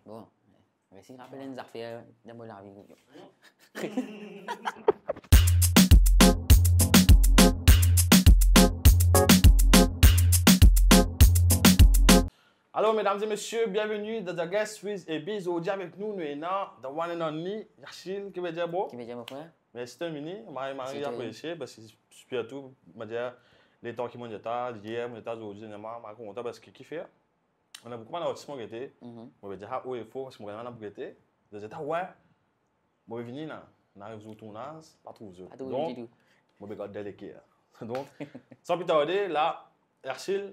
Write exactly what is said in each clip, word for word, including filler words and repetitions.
Bon, resi rapel enn zafer dan mo lavi. Alor, medam e mesie, bienveni dan The Guest with A B. Zordi avek nou, nou ena the one and only Yashil. Ki vedir, bro? Ki vedir, mo frer? Mersi to vini, mo, mo apresie, parski sirtou, mo dir, letan ki mo ena, yer, mo ena, zordi, mo, mo kontan parski kifer, ena boukou bann artis mo gete, mo dir, ah, o efo, parski mo ena boukou gete, mo dir, ah, wey, mo vini la, mo ariv zour tournaz, pa trouv zot. Pa trouv zot ditou. Donk, mo pe gard dan leker. Donk, san pli tarde, la, Yashil,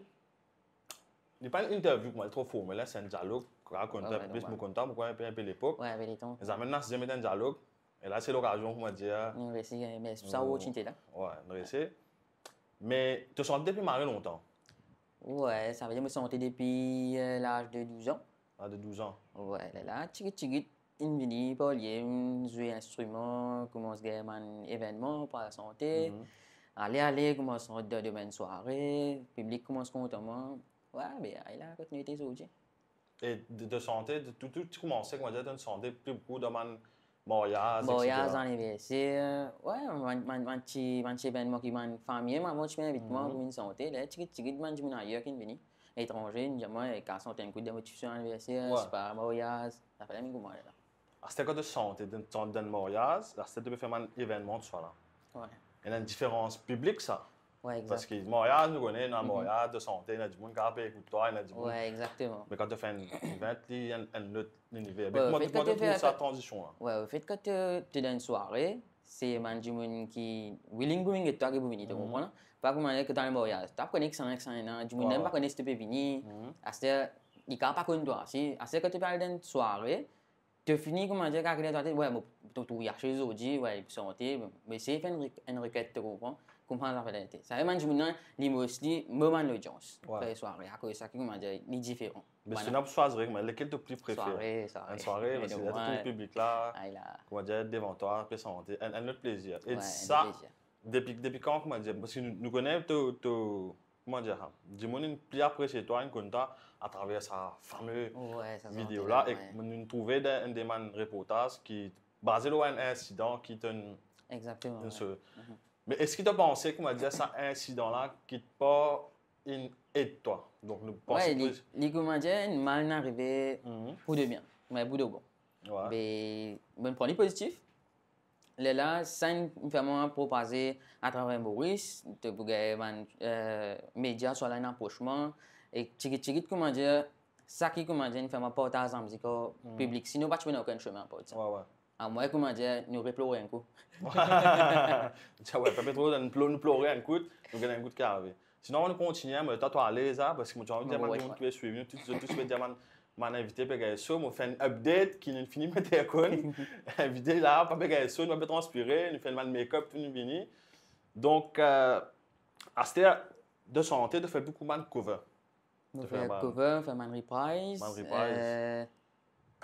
li pa enn interview, kouma dir, tro formel, se enn dialog, rakonte, plis mo kontan, mo krwar enpe, enpe lepok. Wey, enpe letan. Zame nou ti zame met enn dialog, e la, se lokazion, kouma dir, nou resi, eh, me sa, nou, oportinite la. Wey, nou resi. Me to sante depi mari lontan? Wey, savedir mo sante depi, eh, laz de douz an. Laz de douz an. Wey, lerla, tigit tigit, inn vini par limem, zwe instriman, koumans gagn bann evennman par lasante. Ale, ale, koumans rant dan domenn sware, piblik koumans kontan mwa. Wey, be, ala kot nou ete zordi. E de, de sante, de, tou, tou ti koumanse, kouma dir, to sante pli boukou dan bann maryaz, maryaz, etsetera. Aniverser, wey, bann, bann, bann ti, bann ti evennman ki bann fami mwa, mwa ti pe invit mwa pou vinn sante, la, tigit tigit, bann dimoun ayer ki vinn vini, etranze, inn dir mwa, eh, kapav sante enn kout dan mo tifi aniverser, wey, sepa, maryaz, sa fer la, mi koumans la. Aster kan to sante dan, dan, dan maryaz, aster to pe fer bann evennman, tousala. Wey. Ena enn diferans piblik sa. Wey, exakt. Parski maryaz, nou kone, dan maryaz, to sante, ena dimoun ki pe ekout twa, ena dimoun. Wey, exakteman. Me kan to fer enn event, li enn, enn lot liniver. Me kouma, kouma to trouv sa tranzision la? Wey, anfet, kan to, to dan enn sware, se bann dimoun ki willing pou vinn get twa ki pou vini, to konpran? Pa kouma kan to al maryaz. To pa kone kisannla, kisannla, dimoun mem pa kone si to pe vini. Aster, li kapav pa konn twa. Si, aster kan to pe al dan enn sware, to fini, kouma dir, kalkile dan to latet, wey, mo, to, to Yashil zordi, wey, li pou sante, mo esey fer enn re-, enn reket, to konpran? Kouma sa fer lete. Sa fer bann dimoun la, li mostly, mo bann lodians. Wey. Fer sware, akoz sa ki, kouma dir, li diferan. Me sware, sware, kouma, lekel to pli prefere? Sware, sware. Enn sware, parski ena tou piblik la, kouma dir, devan twa, pe sante. Enn, enn lot plezir. Wey, enn lot plezir. E sa, depi, depi kan, kouma dir, parski nou, nou kone to, to, kouma dir sa, dimoun inn pli apresie twa, inn konn twa atraver sa fame video la, e nou trouve dan enn de bann reportaz ki baze lor enn insidan ki to'nn... Exakteman, wi. Me eski to panse, kouma dir, sa insidan la kit pa inn ed twa? Donk, nou panse... Wi, li, li, kouma dir, enn mal inn arive pou de bien, me pou de bon. Wi. Me, mo'nn pran li pozitif. Lerla, sa inn fer mwa propaze atraver Moris, to pou gagn bann, eh, media, swaswa inn apros mwa, e tigit tigit, kouma dir, sa ki, kouma dir, inn fer mwa partaz lamuzik ar piblik. Sinon, pa ti pou ena okenn sime apar sa. Wi, wi. Amwin, kouma dir, nou replore enn kou. Wi, pa pe tro, nou plo-, nou plore enn kout, nou gagn enn kout kave. Sinon, avan nou kontigne, mo ler twa, twa ale sa, parski mo ti anvi dir bann dimoun ki pe swiv nou, tou, tou, tou, pe dir bann, bann invite pe gagn so, mo fer enn update ki nou fini met aircon. Invite la, pa pe gagn so, nou pa pe transpire, nou fer bann make-up, tou nou vini. Donk, eh, aster, to sante, to fer boukou bann cover. Mo fer bann cover, fer bann reprise. Bann reprise. Eh,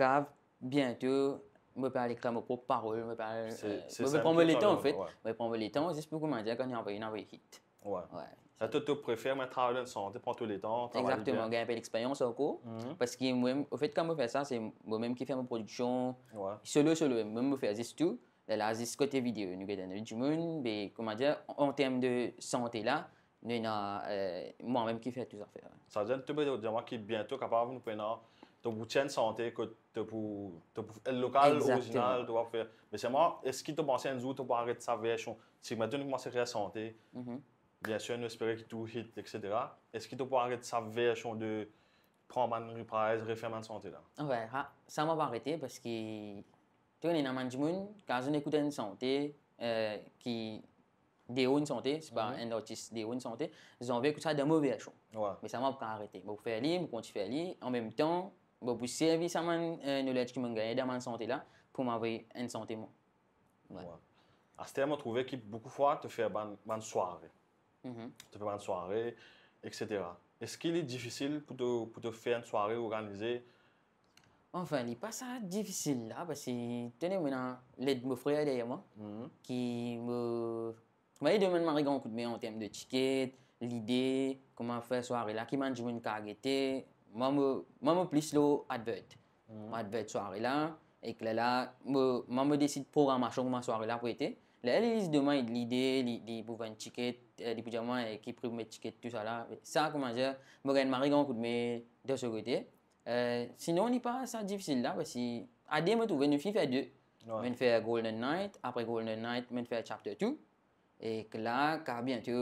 kapav, biento, mo pe al ekrir mo prop parol, mo pe al, eh, mo pe pran mo letan, anfet. Mo pe pran mo letan, zis pou, kouma dir, kan inn anvoy, inn anvoy hit. Wi. Wi. Sa to, to prefer, me, travay dan sante, pran to letan, travay bien. Exakteman, gagn enpe lexperyans ankor. Parski mwa, anfet, kan mo fer sa, se mo mem ki fer mo prodiksion. Wi. Solo, solo, mem mo fer zis tou. Lerla, zis kote video, nou gagn enn dimoun, me, kouma dir, an, an term de sante la, nou ena, eh, mwa mem ki fer tou zafer. Savedir, to pe dir mwa ki biento kapav nou pou ena to routinn sante kot to pou, to pou, eh, lokal, orizinal, to pou fer. Me selman, eski to panse enn zour to pou aret sa version? Si, meton, nou koumanse kreir sante, biensir, nou espere ki tou hit, etsetera. Eski to pou aret sa version de pran bann reprise, refer bann sante la? Wi, ha, sa mo pa arete, parski to kone, ena bann dimoun, kan zot inn ekout enn sante, eh, ki deor inn sante, sepa enn artis deor inn sante, zot anvi ekout sa dan mo version. Wi. Me sa mo pa kapav arete. Mo pou fer li, mo kontign fer li, anmemtan, mo pou servi sa bann, eh, knowledge ki mo'nn gagne dan bann sante la, pou mo anvoy enn sante mwa. Wi. Wi. Aster, mo trouve ki boukou fwa to fer bann, bann sware. To fer bann sware, etsetera. Eski li difisil pou to, pou to fer enn sware organize? Anfin, li pa sa difisil la, parski, to kone, mo ena led mo frer deryer mwa, ki mo, kouma dir, donn mwa enn gran koudme an term de tiket, lide, kouma fer sware la, ki bann dimoun kapav gete. Mwa, mo, mwa, mo plis lor advert. Mo advert sware la, ek lerla, mo, mo, mo desid programasion kouma sware la pou ete. Lerla li, li donn mwa lide, li, li pou vann tiket, eh, li pou dir mwa, eh, ki pri pou met tiket, tousala. Sa, kouma dir, mo gagn mari gran koudme de so kote. Eh, sinon, li pa sa difisil la, parski a de, mo trouve, nou finn fer de. Wi. Mo'nn fer Golden Night, apre Golden Night, mo'nn fer Chapter two. Ek la, ka biento,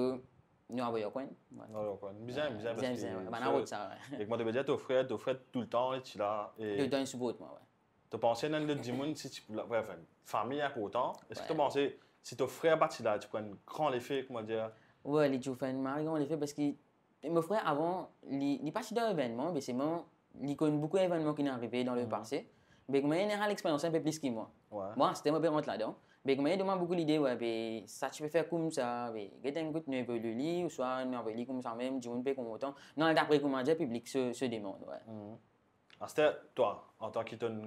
nou avoy Okwenn. Nou avoy Okwenn. Bizin, bizin, bizin, parski bizin, wi. Bann sa, rod sa, wi. Ek mo, to pe dir, to frer, to frer toultan, li ti la, e toultan li siport mwa, wi. To panse ena enn lot dimoun, si ti pou la, wi, anfin, fami inportan. Eski to panse, si to frer pa ti la, ti pou enn gran lefe, kouma dir? Wi, li ti pou fer enn mari gran lefe, parski mo frer avan, li, li pa ti dan evennman, me selman, li konn boukou evennman ki inn arive dan lepase. Be kouma li ena lexperyans inpe plis ki mwa. Wi. Mwa, aster mo pe rant ladan. Be kouma li donn mwa boukou lide, wi, be sa ti pe fer koumsa, be get enn kout nou evolie li, ouswa nou avoy li koumsa mem, dimoun pe kontan. Nou al dapre, kouma dir, piblik so, so demann, wi. Aster, twa, antan ki to'nn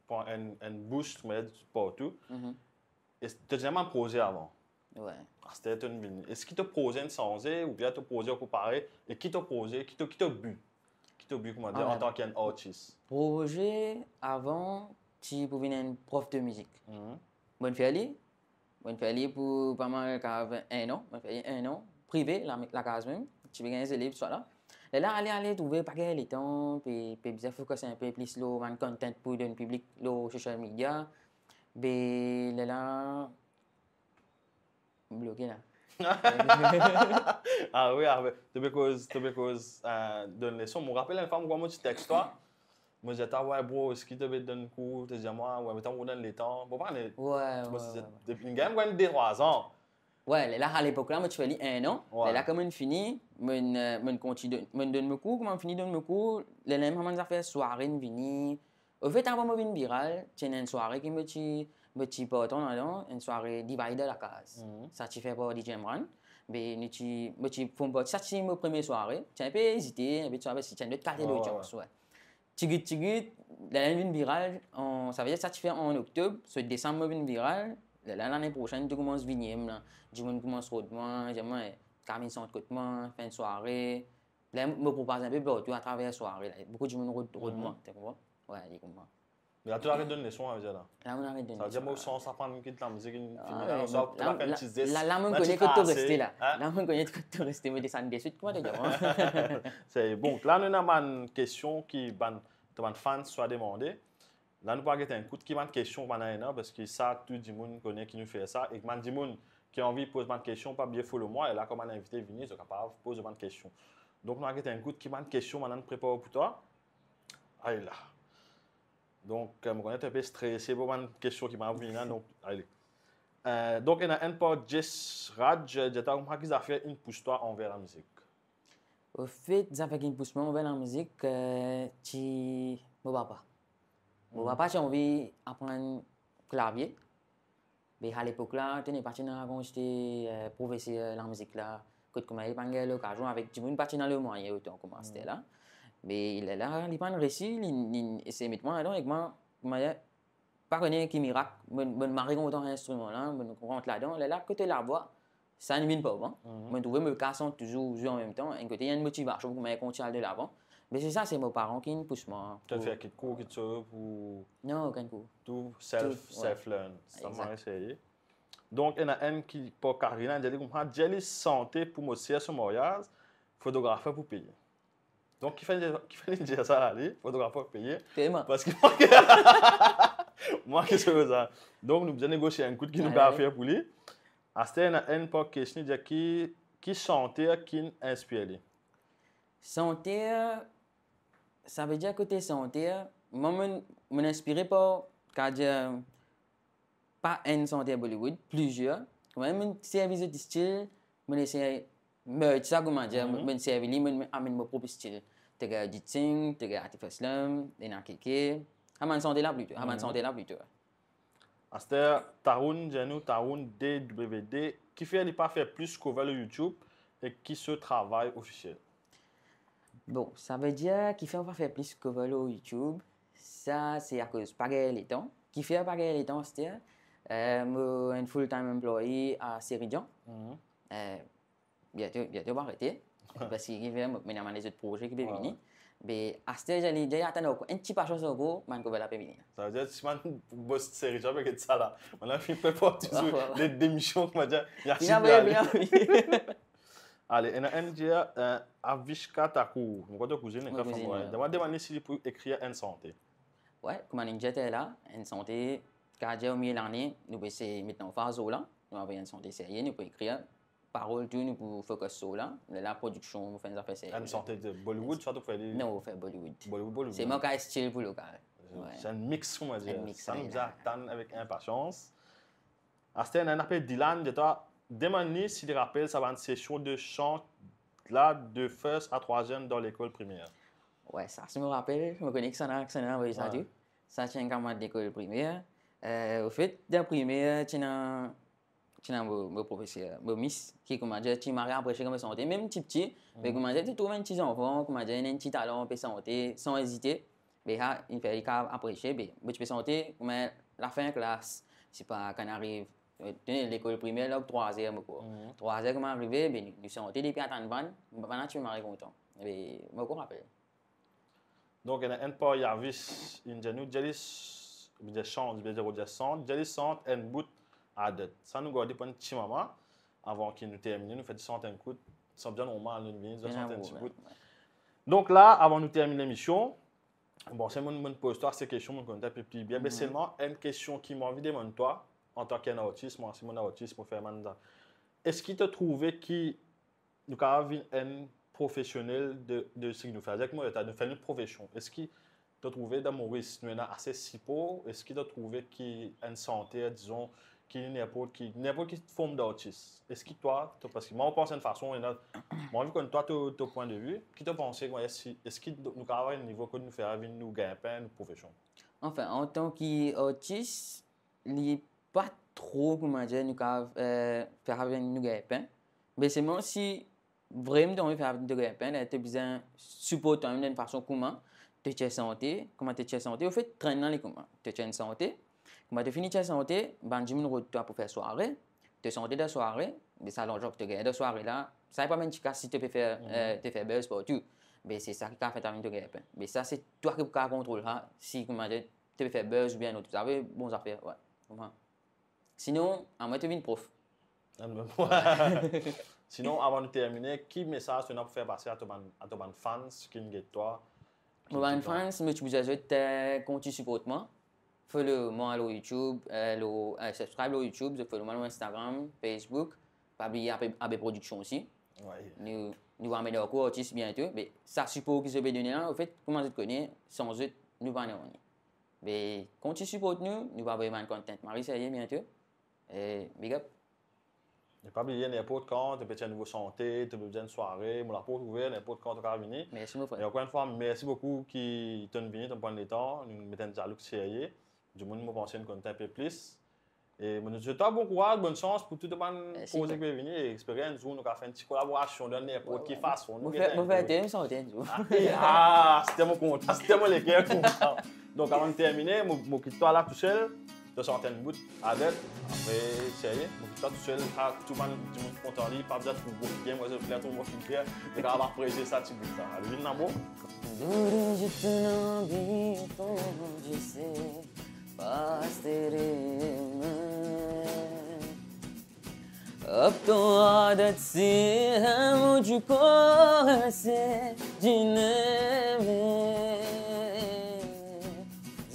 pran enn, enn boost, kouma dir, partou, e to ti ena bann proze avan. Wi. Aster to'nn vini. Eski to proze inn sanze, oubien to proze ankor parey, e ki to proze, ki to, ki to bi? Ki to bi, kouma dir, antan ki enn artis? Proze avan, ti pou vinn enn prof de mizik. Mo'nn fer li, mo'nn fer li pou pa mal kav enn an, mo'nn fer li enn an, prive, la, lakaz mem, ti pe gagn zelev, tousala. Lerla ale, ale, trouve pa gagn letan, pe, pe bizin fokis inpe plis lor bann content pou donn piblik lor social media. Be lerla, bloke la. Ah wi, ah wi. To pe koz, to pe koz, eh, donn leson. Mo rapel enn fwa, mo kouma mo ti text twa. Mo dir twa, "Wi, bro, eski to pe donn kour?" To dir mwa, "Wi, me twa mo donn letan." Bon, pa ne. Wi, wi, wi. Depi, gagn mwa de trwa an. Wi, lerla, alepok la, mo ti fer li enn an. Wi. Lerla, kan mo'nn fini, mo'nn, eh, mo'nn kontign donn, mo'nn donn mo kour, kouma mo'nn fini donn mo kour, lerla mem bann zafer sware inn vini, Anfet, avan mo vinn viral, ti ena enn sware ki mo ti, mo ti partan ladan, enn sware Divider Lakaz. Sa ti fer par D J Emran. Be nou ti, mo ti form parti, sa ti mo premie sware. Ti inpe ezite, inpe sware, si ti enn lot kalite lodians, wi. Tigit, tigit, lerla vinn viral, an, savedir sa ti fer an oktob, so desam mo vinn viral, lerla lane prosenn, to koumans vini mem la. Dimoun koumans rod mwa, dir mwa, eh, kapav vinn sant kot mwa, fer enn sware. La, mo propaz inpe partou atraver sware la. Boukou dimoun rod, rod mwa, to konpran? Wi, li konpran. Me la, to aret donn leson, savedir la. La, mo aret donn leson. Savedir, mo sans aprann kit lamizik, finn fini la, la, la, la, mo'nn kone kot to reste la. La, mo'nn kone kot to reste, mo desann deswit, kouma to dir mwa. Se bon, la, nou ena bann kestion ki bann, to bann fan ti demande. La, nou pou al get enn kout ki bann kestion bann ena, parski sa, tou dimoun kone ki nou fer sa, ek bann dimoun ki anvi poz bann kestion, pa bliye follow mwa, e la, kan bann invite vini, zot kapav poz bann kestion. Donk, nou al get enn kout ki bann kestion bann inn prepar pou twa. Ale la. Donk, eh, mo kone to inpe strese pou bann kestion ki pou vini la, donk, ale. Eh, donk, ena enn par Jess Raj, eh, dir twa, kouma ki zafer inn pous twa anver lamizik? Anfet, zafer ki inn pous mwa anver lamizik, eh, ti mo papa. Mo papa ti anvi aprann klavie. Me alepok la, to kone pa ti ena kantite, eh, profeser lamizik la, kot kouma li pa'nn gagn lokazion avek dimoun pa ti ena lemwayin otan kouma aster la. Me lerla, li pa'nn resi, li, li esey met mwa ladan, ek mwa, mwa, pa kone ki mirak, mo, mo mari kontan instriman la, mo rant ladan, lerla kote lavwa, sa inn vinn par mwa. Mo trouve mo kapav sant touzour, zwe anmemtan, enn kote, enn motivasion pou mo kontign al delavan. Me se sa, se mo paran ki inn pous mwa. To fer kit kour, kit solo pou... Non, okenn kour. Tou self, tou, wi. Self learn. Sa mo eseye. Donk, ena enn ki par Karina, dir li koumsa, dir li sante pou mo ser so maryaz, fotografer pou peye. Donk, ki fer, ki fer li dir sa la, li, fotografer pou peye? Telman. Parski mwa, mwa ki sez sa. Donk, nou bizin negosie enn kout ki nou kapav fer pou li. Aster, ena enn par Keshni, dir ki, ki santer ki'nn inspir li? Santer, savedir kote santer, mwa, mo, mo inspire par, kapav dir, pa enn santer Bollywood, plizier. Kouma mo servi zot stil, mo esey merge sa, kouma dir, mo, mo servi li, mo, mo amenn mo prop stil. To gagn Arijit Singh, to gagn Atif Aslam, ena keke. Sa bann santer la plito, sa bann santer la plito. Aster, Tarun, dir nou, Tarun D W D, kifer li pa fer plis cover lor YouTube e ki so travay ofisiel? Bon, savedir kifer pa fer plis cover lor YouTube, sa se akoz pa gagn letan. Kifer pa gagn letan, aster, eh, mo enn full time employee a Ceridian. Eh, biento, biento mo arete. Parski mo, mo ena bann lezot proze ki pe vini. Be aster, li, li atann ankor, enn ti pasians ankor, bann kover la pe vini. Savedir, si bann bos seri, ti pe get sa la. Bann la finn prepar touzour, ouais, ouais, ouais, de, demision, koumadir, li asiz, finn avoye, finn avoye. Ale, ena enn dir, eh, Avishka Thakur, mo krwar to kouzinn, mo kouzinn, ouais. Demann, demann li si li pou ekrir enn sante. Wi, kouma nou dir la, enn sante, kapav dir omie lane, nou pou esey met lanfaz lor la, nou avoy enn sante serye, nou pou ekrir parol tou, nou pou focus lor la, lerla prodiksion, nou fer enn zafer serye. Enn sante de Bollywood, swa to fer li? Non, fer Bollywood. Bollywood, Bollywood. Se mwa kapav stil pou lokal. Wi. Se enn mix, koumadir. Enn mix, sa nou atann avek inpasians. Aster, ena enn apel Dylan, dir twa, demann li si li rapel sa bann sesion de san la de first a trwaziem dan lekol primer. Wi, sa si mo rapel, mo kone ki sa ena, ki sa ena, wi, sa tou. Sa ti enn kamarad lekol primer. Eh, anfet, dan primer, ti ena, ti ena mo, mo profeser, mo mis, ki, koumadir, ti mari apresie kan mo sante, mem tipti, me, koumadir, ti trouv enn ti zanfan, koumadir, ena enn ti talan, pe sante, san ezite. Be sa, inn fer li kapav apresie, be, mo ti pe sante, kouma lafin klas, sepa kan ariv, eh, to kone lekol primer la, trwazer, mo krwar. Trwazer kouma arive, be, nou, nou sante depi atann vann, vann la ti pe mari kontan. Be, mo ankor rapel. Donk, ena enn par Yavis, inn dir nou, dir li s-, li dir sant, li dir sant, dir li sant enn bout adet. Sa nou garde pou enn ti moman, avan ki nou termine, nou fer ti sant enn kout, san bien normal, nou vini, nou sant enn ti bout. Donk la, avan nou termine lemision, bon, se mo, mo poz twa se kestion, mo konn twa enpe pli bien, me selman enn kestion ki mo anvi demann twa, antan ki enn artis, mwa si mo enn artis, mo fer bann sa. Eski to trouve ki nou kapav vinn enn profesionel de, de seki nou fer? Savedir ki mo, nou fer nou profesion. Eski to trouve dan Moris, nou ena ase sipor? Eski to trouve ki enn santer, dizon, ki ninport ki, ninport ki form dartis, eski twa, to, parski mwa, mo pans enn fason, ena, mo anvi konn twa, to, to pwin de vi, ki to panse, koumadir, si, eski nou kapav ariv enn nivo kot nou fer vinn nou gagnpin, nou profesion? Anfin, antan ki artis, li pa tro, koumadir, nou kapav, eh, fer vinn nou gagnpin. Me selman si vremem to anvi fer vinn to gagnpin, la to bizin siport twa-mem dan enn fason kouma to ti sante, kouma to ti sante, anfet, trenn la li kouma to ti sante, kouma to fini ti sante, bann dimoun rod twa pou fer sware, to sante dan sware, me sa larzan ki to gagne dan sware la, sa pa mem ti kas si to pe fer, eh, to fer buzz partou, me se sa ki kapav fer vinn to gagnpin. Me sa se twa ki pou kapav kontrol sa, si koumadir to pe fer buzz oubien non, to save, bon zafer, wi. Konpran? Sinon, amwin to vinn prof. Sinon, avan nou termine, ki mesaz to ena pou fer pase a to bann, a to bann fans ki finn get twa, ki... Mo bann fans, mo ti pou dir zot, eh, kontign siport mwa. Follow mwa lor YouTube, eh, lor, eh, subscribe lor YouTube, zot follow mwa lor Instagram, Facebook. Pa bliye A B, A B Production osi. Wi. Nou, nou amenn ankor artis biento, me sa sipor ki zot pe done la, anfet, kouma zot kone, san zot, nou pa nanye. Me kontign siport nou, nou pou avoy bann content mari serye biento. E big up. E pa bliye, ninport kan, to pe ti enn nouvo sante, to pe ti enn sware, mo laport ouver, ninport kan to kapav vini. Mersi, mo frer. E ankor enn fwa, mersi boukou ki to'nn vini, to'nn pran letan, nou met enn dialog serye. Dimoun, mo panse, inn konn twa enpe plis. E mo swet twa bon kouraz, bonn sans pou tou bann proze ki pe vini, e espere enn zour nou kapav fer enn ti kolaborasion dan ninport ki fason. Mo fer, mo fer twa enn sante enn zour. Ah, e, ah, se telman kontan, se telman leker kontan. Donk, avan de termine, mo, mo kit twa la tousel, to sante enn bout, adet, apre, serye, mo kit twa tousel, ah, tou bann dimoun ki kontan li, pa bizin trouv mo figir, mo bizin trouv mo figir, zot kapav apresie sa ti bout la. Ale, vinn la, mo. दूर जितना भी तुझसे, पास तेरे मैं। अब तो आदत सी है मुझको ऐसे जीने में,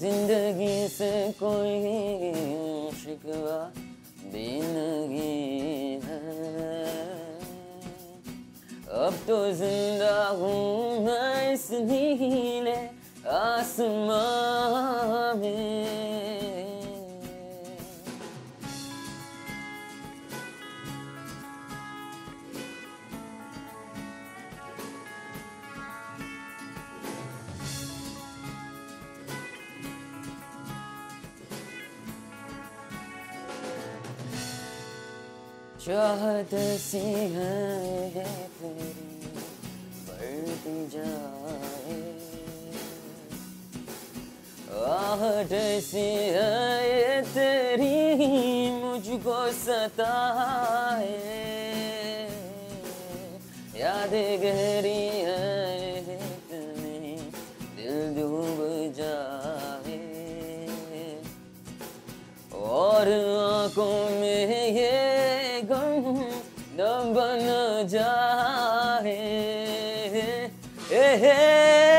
जिंदगी से कोई शिकवा भी नहीं है। अब तो जिंदा हूँ मैं इस नीले आसमां में। चाहत ऐसी है ये तेरी बढ़ती जाए, आहट ऐसी है ये तेरी मुझको सताए, यादें गहरी है इतनी और आंखों में ये गम न बन जाए। ए, ए,